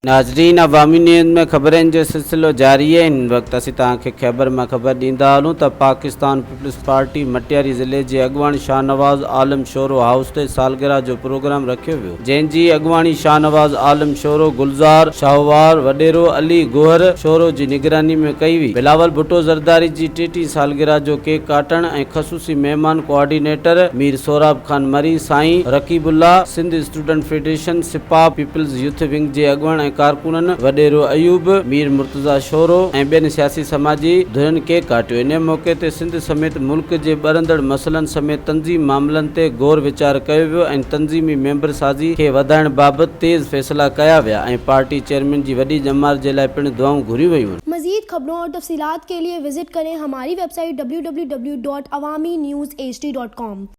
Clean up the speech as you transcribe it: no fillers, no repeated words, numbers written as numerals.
ناظرين عوامي نيوز ۾ خبرن جو سلسلو جاري آهي هن وقت اسين توهان کي خيبر مان خبر ڏيندا هلون ته پاڪستان پيپلز پارٽي مٽياري ضلعي جي اڳواڻ شاهنواز عالم شورو هائوس تي سالگرهه جو پروگرام رکيو ويو جنهن جي اڳواڻي شاهنواز عالم شورو گلزار شاهوار وڏيرو علي گوهر شورو جي نگراني ۾ ڪئي وئي بلاول ڀٽو زرداري جي ٽيٽيهين سالگرهه جو ڪيڪ ڪاٽڻ ۽ خصوصي مهمان ڪوآرڊينيٽر مير سهراب خان مري سائين رقيب الله سنڌ اسٽوڊنٽ فيڊريشن سپاهه پيپلز يوٿ ونگ جي اڳواڻ ۽ ڪارڪنن وڏيرو ايوب، مير مرتضيٰ شورو ۽ ٻين سياسي سماجي ڌرين ڪيڪ ڪاٽيو. انهي موقعي تي سنڌ سميت ملڪ جي ٻرندڙ مسئلن سميت تنظيم معاملن تي غور ويچار ڪيو ويو ۽ تنظيمي ميمبر سازي کي وڌائڻ بابت تيز فيصلا ڪيا ويا ۽ پارٽي چيئرمين جي وڏي ڄمار جي لاء پڻ دعائون گهريون ويون. مزيد خبرون اور تفصيلات کے لئے وزٽ ڪرين ھماري web site www.awamiNewsHD.com.